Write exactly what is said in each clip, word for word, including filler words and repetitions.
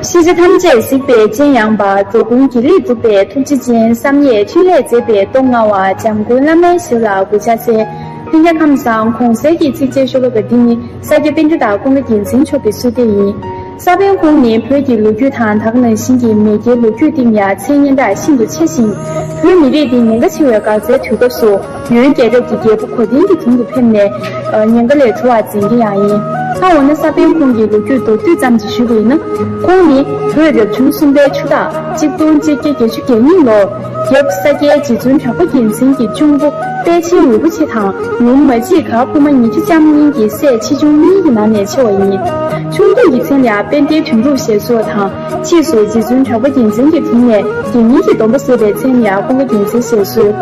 ཤེས་བྱ་ཐམས་ཅད་གཟིགས་པའི་སྤྱན་ཡངས་པ། འགྲོ་ཀུན་དགེ་ལེགས་སྒྲུབ་པའི་ཐུགས་རྗེ་ཅན། བསམ་ཡས་འཕྲིན་ལས་མཛད་པའི་སྟོབས་མངའ་བ། འཇམ་མགོན་བླ་མའི་ཞབས་ལ་གུས་ཕྱག་འཚལ། ལྷན་རྒྱས་ཁམས་བཟང་། གོང་གསལ་གྱི་ཚིགས་བཅད་ཤོ་ལོ་ཀ་འདི་ནི་ས་སྐྱ་པཎྜི་ཏ་ཀུན་དགའ་རྒྱལ་མཚན་མཆོག་གི་གསོལ་འདེབས་ཡིན། ས་པཎ་ཁོང་ནི་བོད་ཀྱི་ལོ་རྒྱུས་དང་ད་ག་ནང་བཞིན་གྱི་མེས་རྒྱལ་ལོ་རྒྱུས་སྟེང་ཡང་མཚན་སྙན་གྲགས་ཤིན་ཏུ་ཆེ་ཞིང་། བོད་མི་རིགས་འདི་ཉེན་ཁ་ཆེ་བའི་འགག་རྩའི་དུས་སྐབས་སུ། ཡོན་རྒྱལ་རབས་ཀྱི་རྒྱལ་པོ་གོ་དན་གྱི་དྲུང་དུ་ཕེབས་ནས། ཉེན་ཁ་ལས་གྲོལ་བར་མཛད་མཁན་ཡང་ཡིན། ད་འོ་ན་ས་པཎ་ཁོང་གི་ལོ་རྒྱུས་མདོར་བསྡུས་ཙམ་ཞིག་ཞུས་པ་ཡིན་ན། ཁོང་ནི་བོད་རབ་བྱུང་གསུམ་པའི་ཆུ་སྟག་གཅིག་སྟོང་གཅིག་བརྒྱ་བརྒྱད་ཅུ་གྱ་གཉིས་ལོར། རྒྱབ་ས་སྐྱའི་རྗེ་བཙུན་གྲགས་པ་རྒྱལ་མཚན་གྱི་གཅུང་པོ་དཔལ་ཆེན་རིན་པོ་ཆེ་དང་། ཡུམ་མ་གཅིག་ག་པུ་མ་ཉི་ཁྲི་ལྕམ་གཉིས་ཀྱི་སྲས་ཆེ་ཆུང་གཉིས་ཀྱི་ནང་ནས་ཆེ་བ་ཡིན། ཆུང་དུས་ཀྱི་མཚན་ལ་དཔལ་ལྡན་དོན་གྲུབ་ཞེས་གསོལ་བ་དང་། ཕྱིས་སུ་རྗེ་བཙུན་གྲགས་པ་རྒྱལ་མཚན་གྱི་དྲུང་ནས་དགེ་བསྙེན་གྱི་སྡོམ་པ་གསོལ་བའི་མཚན་ལ་ཀུན་དགའ་རྒྱལ་མཚན་ཞེས་གསོལ།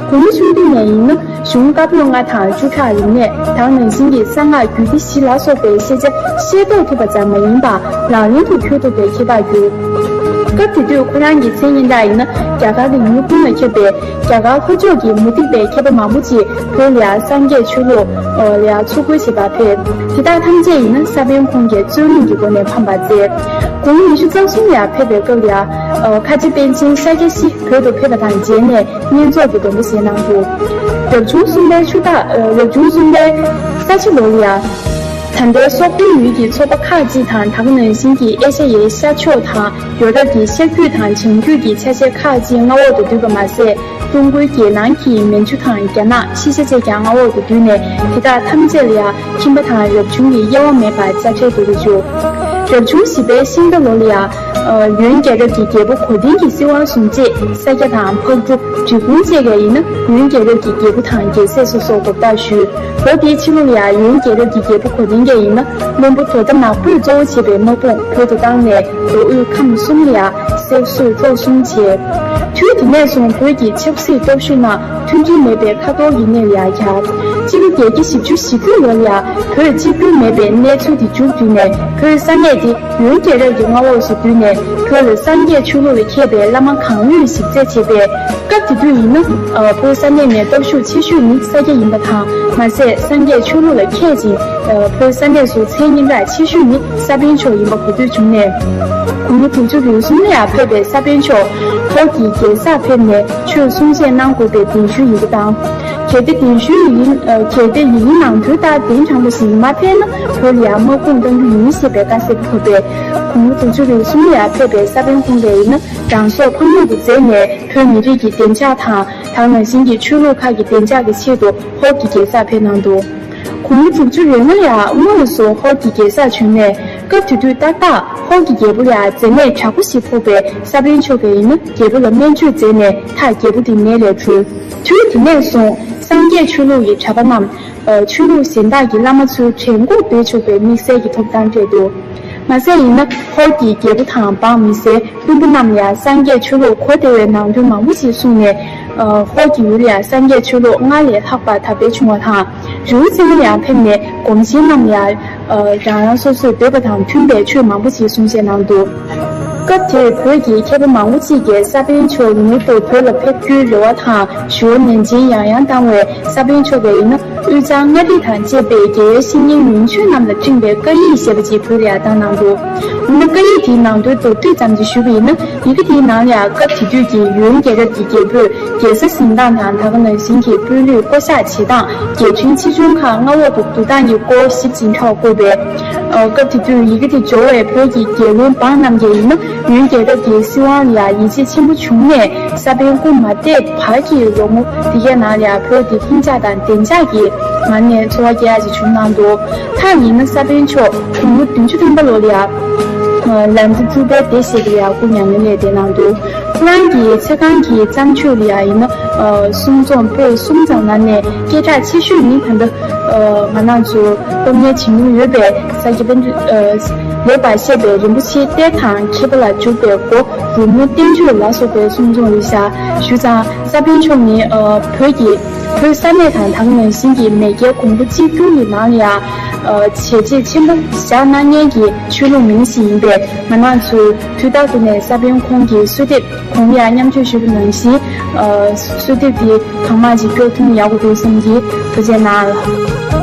དགུང་ལོ་ཆུང་དུས་ནས་ཡིན་ན། གཞུང་བཀའ་པོད་ལྔ་དང་བཅུ་ཕྲག་རིག་གནས་དང་ནང་བཞིན་གྱི་གསང་སྔགས་རྒྱུད་སྡེ་བཞི་ལ་སོགས་པའི་ཤེས་བྱ་ཤེས་རྟོགས་ཐུབ་པ་ཙམ་མ་ཡིན་པར་ལག་ལེན་དུ་འཁྱོལ་ཐུབ་པའི་ཁྱད་འཕགས་གྱུར། སྐབས་དེ་དུས་ཁོ་རང་གི་མཚན་སྙན་གྲགས་ཡིན་ན་རྒྱ་གར་གྱི་ཡུལ་ཀུན་ལ་ཁྱབ་པས། རྒྱ་གར་ལྷོ་ཕྱོགས་ཀྱི་མུ་སྟེགས་པའི་མཁས་པ་མང་པོ་ཅིག་བོད་ལ་ཡང་སངས་རྒྱས་ཆོས་ལུགས་ལ་ཡང་ཚུར་རྒོལ་བྱེད་པར་ཕེབས། དེ་དག་ཐམས་ཅད་ཡིན་ན་ས་པཎ་ཁོང་གིས་རྩོད་གླེང་གི་སྒོ་ནས་ཕམ་པར་མཛད། དགུང་ཉི་ཤུ་རྩ་གསུམ་ལ་ཕེབས་པའི་སྐབས་ལ་ཡང་། ཁ་ཆེ་པཎ་ཆེན་ཤཱཀྱ་ཤྲཱི་བོད་དུ་ཕེབས་པ་དང་མཇལ་ནས་བསྙེན་རྫོགས་ཀྱི་སྡོམ་པ་བཞེས་གནང་འདུག་རབ་བྱུང་གསུམ་པའི་ཆུ་སྟག་རབ་བྱུང་གསུམ་པའི་ས་བྱི་ལོ་ལ་ཡང་། ད་ལྟའི་སོག་པོའི་ཡུལ་གྱི་ཚོ་པ་ཁག་ཅིག་དང་། ད་ག་ནང་བཞིན་གྱི་ཨེ་ཤ་ཡའི་ཤར་ཕྱོགས་དང་། ཡོ་རོབ་ཀྱི་ཤར་རྒྱུད་དང་བྱང་རྒྱུད་ཀྱི་ཆ་ཤས་ཁག་ཅིག་མངའ་འོག་ཏུ་བསྡུས་པ་མ་ཟད། ཀྲུང་གོའི་རྒྱལ་ནང་གི་མན་ཇུ་དང་རྒྱ་ནག་ཤི་ཤ་བཅས་ཀྱང་མངའ་འོག་ཏུ་བསྡུས་ནས། དེ་དག་ཐམས་ཅད་ལ་ཡང་ཁྱིམ་པ་དང་རབ་བྱུང་གི་དབྱེ་བ་མེད་པར་དཔྱ་ཁྲལ་དུ་བཅུག་རབ་བྱུང་བཞི་པའི་ཤིང་རྟ་ལོ་ལ་ཡང་། ཡོན་རྒྱལ་རབས་ཀྱི་རྒྱལ་པོ་གོ་དན་གྱི་སྲིད་དབང་བཟུང་རྗེས། ས་སྐྱ་དང་ཕག་གྲུ། འབྲི་གུང་བཅས་ཀྱང་ཡིན་ན་ཡོན་རྒྱལ་རབས་ཀྱི་རྒྱལ་པོ་དང་རྒྱལ་སྲས་སོ་སོར་གོ་བརྡ་ཞུས། ལོ་དེའི་ཕྱི་ལོ་ལ་ཡང་ཡོན་རྒྱལ་རབས་ཀྱི་རྒྱལ་པོ་གོ་དན་གྱིས་ཡིན་ན་བློན་པོ་དོ་ད་ནག་པོས་གཙོ་བོ་བྱས་པའི་དམག་དཔུང་བོད་དུ་བཏང་ནས་མདོ་དབུས་ཁམས་གསུམ་ལ་ཡང་གསེར་གསོལ་བཙོ་བསྲུང་བྱས། དུས་དེ་ནས་བཟུང་བོད་ཀྱི་ཆབ་སྲིད་སྟོབས་ཤུགས་རྣམས་མཐུན་སྒྲིལ་མེད་པའི་ཁ་ཐོར་གྱི་གནས་ལ་ཡང་གྱར། སྤྱི་ལོ་བརྒྱད་བརྒྱ་བཞི་བཅུ་ཞེ་དགུ་ལོ་ལ་ཡང་བོད་གཅིག་གྱུར་མེད་པའི་གནས་ཚུལ་དེ་མཇུག་བསྒྲིལ་ནས་བོད་ས་གནས་དེ། ཡོན་རྒྱལ་རབས་ཀྱི་མངའ་འོག་སུ་བསྡུས་ནས་བོད་ལ་སངས་རྒྱས་ཆོས་ལུགས་ལ་མཁས་པའི་བླ་མ་གང་ཡོད་ཞིག་བཙལ་བྱས་པས། སྐབས་དེ་དུས་ཡིན་ན། བོད་ས་གནས་ནས་སྟོབས་ཤུགས་ཆེ་ཤོས་ནི་ས་སྐྱ་ཡིན་པ་དང་། མ་ཟད་སངས་རྒྱས་ཆོས་ལུགས་ལ་མཁས་ཅིང་། བོད་ས་གནས་སུ་མཚན་སྙན་གྲགས་ཆེ་ཤོས་ནི་ས་པཎ་མཆོག་ཡིན་པ་གོ་ཐོས་བྱུང་ནས། དགུང་ལོ་དྲུག་ཅུ་རེ་གསུམ་ལ་ཡང་ཕེབས་པའི་ས་པཎ་མཆོག་ཧོར་གྱི་རྒྱལ་སར་ཕེབས་ནས་ཆོས་གསུང་བཤད་གནང་དགོས་པའི་གདན་ཞུའི་ཡི་གེ་བཏང་། གལ་ཏེ་གདན་ཞུའི་ཡི་གེ། གལ་ཏེ་ཡི་གེ་ནང་དོན་ལྟར་གདན་དྲངས་པ་ཞིག་མ་ཕེབས་ན་བོད་ལ་ཡང་དམག་དཔུང་གཏང་རྒྱུ་ཡིན་ཞེས་པའི་བཀའ་གསལ་པོ་ཐོབ་པས། དགུང་ལོ་དྲུག་ཅུ་རེ་གསུམ་ལ་ཡང་ཕེབས་པའི་ས་པཎ་ཁོང་གིས་ཡིན་ན་རང་སྲོག་ཕངས་སྙོག་ཏུ་མཛད་ནས་བོད་མི་རིགས་ཀྱི་བདེ་འཇགས་དང་། དེ་ནང་བཞིན་གྱི་ཆོས་ལུགས་ཁག་གི་བདེ་འཇགས་ཀྱི་ཆེད་དུ་ཧོར་གྱི་རྒྱལ་སར་ཕེབས་གནང་འདུག་དགུང་ལོ་དྲུག་ཅུ་རེ་ལྔ་ལ་ཡང་དངོས་སུ་ཧོར་གྱི་རྒྱལ་སར་བྱོན་ནས། སྐབས་དེ་དུས་ཏག་ཏག་ཧོར་གྱི་རྒྱལ་པོ་ལ་ཡང་མཛེ་ནད་དྲག་པོ་ཞིག་ཕོག་པས། ས་པཎ་མཆོག་གིས་ཡིན་ན་རྒྱལ་པོ་ལ་སྨན་བཅོས་མཛད་ནས་མཐར་རྒྱལ་པོ་དེ་ནད་ལས་གྲོལ། དུས་དེ་ནས་བཟུང་སངས་རྒྱས་ཆོས་ལུགས་ཀྱི་གྲྭ་པ་རྣམས། ཆོས་ལུགས་གཞན་དག་གི་བླ་མ་ཚོའི་དྲན་སྐུལ་འབད་ཆོག་པའི་དམིགས་བསལ་གྱི་ཐོབ་ཐང་སྤྲད་འདུག་མ་ཟད་ཡིན་ན་ཧོར་གྱི་རྒྱལ་པོ་དང་འབངས་མི་སེར་བློན་པོ་རྣམས་ལ་ཡང་སངས་རྒྱས་ཆོས་ལུགས་གོ་བདེ་བའི་ནང་དོན་མང་པོ་ཞིག་གསུངས་ནས། ཧོར་གྱི་ཡུལ་ལ་ཡང་སངས་རྒྱས་ཆོས་ལུགས་སྔར་ལས་ལྷག་པར་དར་སྤེལ་བྱུང་བ་དང་། རི་བོ་རྩེ་མོ་ལ་ཡང་ཕེབས་ནས་སྒོམ་ཆེན་རྣམས་ལ་ཡང་། རང་རང་སོ་སོའི་འདོད་པ་དང་མཐུན་པའི་ཆོས་མང་པོ་ཞིག་གསུང་བཤད་གནང་འདུག་སྐབས་དེར་བོད་ཀྱི་མཁས་པ་མང་པོ་ཅིག་གིས་ས་པཎ་མཆོག་མྱུར་དུ་བོད་ལ་ཕེབས་རྒྱུའི་རེ་བ་དང་ཞུ་བ་ནན་ཅིང་ཡང་ཡང་བཏང་བས། ས་པཎ་མཆོག་གིས་ཡིན་ན་དབུས་གཙང་མངའ་རིས་དང་བཅས་པའི་རྒྱལ་བའི་བཤེས་གཉེན་ཡོན་མཆོད་རྣམས་ལ་སྤྲིངས་པའི་བཀའ་ཡིག་ཞེས་པ་ཅིག་བོད་ལ་ཡང་བཏང་གནང་འདུག་འོ་ན་བཀའ་ཡིག་དེའི་ནང་དོན་མདོར་བསྡུས་ཙམ་ཅིག་ཞུ་བ་ཡིན་ན། ཡི་གེ་དེའི་ནང་ལ་ཡང་སྐབས་དེ་དུས་ཀྱི་ཡོན་རྒྱལ་རབས་ཀྱི་རྒྱལ་པོས་རྒྱལ་ས་འཛིན་སྟངས་དང་། དེ་ག་ནང་བཞིན་གྱི་དཔོན་རིགས་བསྐོ་གཞག་བྱེད་སྟངས། རྒྱལ་ཕྲན་ཆེ་ཆུང་ཁག་མངའ་འོག་ཏུ་བསྡུ་སྟངས་ཀྱི་སྐོར་ཞིབ་ཅིང་ཕྲ་བ་བཀོད་པས། སྐབས་དེ་དུས་ཡི་གེ་དེ་འབྱོར་བའི་བོད་ཀྱི་རྒྱལ་བློན་འབངས་རྣམས་ཀྱིས་ཡིན་ན་ཡོན་རྒྱལ་རབས་ཀྱི་སྲིད་དབང་ལ་ཡང་ཡིད་ཆེས་ཆེན་པོ་བྱུང་ནས། ས་པཎ་སྐུ་མ་འདས་བར་གྱི་ལོ་ངོ་དེ་གའི་ནང་ལ་ཡང་བོད་འདི་ལྷིང་འཇགས་དང་བདེ་འཇགས་ཀྱི་ངང་ནས་འཚོ་བ་སྐྱེལ་ཡག་ཅིག་བྱུང་གནང་འདུག་མཐར་ཡིན་ན་ས་པཎ་མཆོག་དགུང་ལོ་བདུན་ཅུ་ཐམ་པ་ལོ་ལ་ཡང་ལམ་འགྲོ་གཙུག་པའི་སྡེ་ཞེས་པ་ལ་ཡང་སྐུ་མྱ་ངན་ལས་འདས་གནང་འདུག་ཁོ་རང་གི་ཚེ་གང་གི་བརྩམས་ཆོས་ལ་ཡང་ཡིན་ན། གསུང་རྩོམ་པོད་གསུམ་ཙམ་ནང་ནས་སྐད་གྲགས་ཆེ་ཤོས་ནི་ད་ལྟ་ང་རང་ཚོ་སློབ་གཉེར་བྱེད་མྱོང་ཡོད་པའི་ས་སྐྱ་པཎྜི་ཏ། ལེགས་པར་བཤད་པའི་རིན་པོ་ཆེའི་གཏེར་དང་མཁས་པ་ལ་འཇུག་པའི་སྒོ། རོལ་མོ་བསྟན་བཅོས་ལ་སོགས་པའི་གསུང་རྩོམ་ཡོད་ཤག་ཞུ་ཙང་ས་པཎ་མཆོག་ནི་བོད་ཀྱི་བོད་ས་གནས་དང་དེ་ག་ནང་བཞིན་གྱི་མེས་རྒྱལ་གོང་བུ་གཅིག་གྱུར་གྱི་ནང་ལ་ཡང་བྱས་རྗེས་ཆེན་པོ་བཞག་གནང་མཁན་གྱི་ཆོས་ལུགས་མི་སྣ་ཞིག་ཡིན་པས། ང་རང་ཚོས་དུས་རྟག་ཏུ་ནས་ས་པཎ་ཁོང་གི་གསོལ་འདེབས། གོང་ལ་ཡང་མཉམ་སྤྱོད་ཞུས་པ་ནང་བཞིན། གསོལ་འདེབས་འདི་གང་མང་ཅིག་སྐྱོར་ཐུབ་ན་ཡག་པོ་འདུག་བསམ་གྱི། ཐུགས་རྗེ་གནང་།